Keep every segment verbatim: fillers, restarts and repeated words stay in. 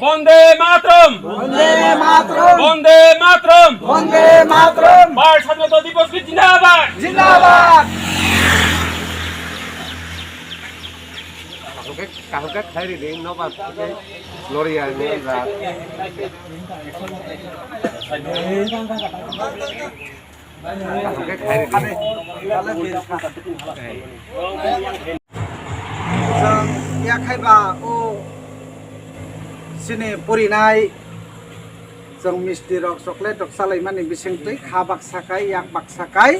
Bonde Mataram! Bonde Mataram! Bonde Mataram! Bonde Mataram! Bal Sadhinato Divos ki zindabad! Zindabad! Kaham khe, kaham khe khlai ridi, nobar khe lori ya, ni ra. Kaham khe khlai ridi. Chwng yakhai ba o chini purinai, chwng misti rok, chocolate rok chalaimani bisingtwi kha baksa kai, yak baksa kai,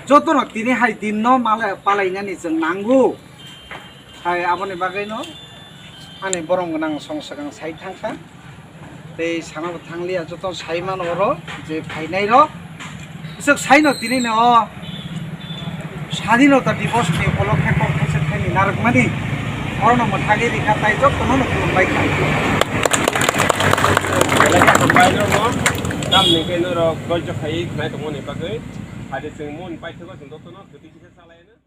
jotono tini hai din no mala-, palainani chwng nango. Hai aboni bagwino ani borom gwnang song swkang sai thangkha. Tei sana bo thangliya, joto sai mano oro je phainai rok. Isok saino tini no Sadhinota Divos ni upolokhe kok khaisa khaini narwkmani orono mwthagwi rikha tei jotono no khulumbai kha. Belai khe hambai norok, tamni khe norok doijo khaiwi khnai tongmani bagwi. Haide chwng mon paithago chwng jotono kwtwi kisa chalaino.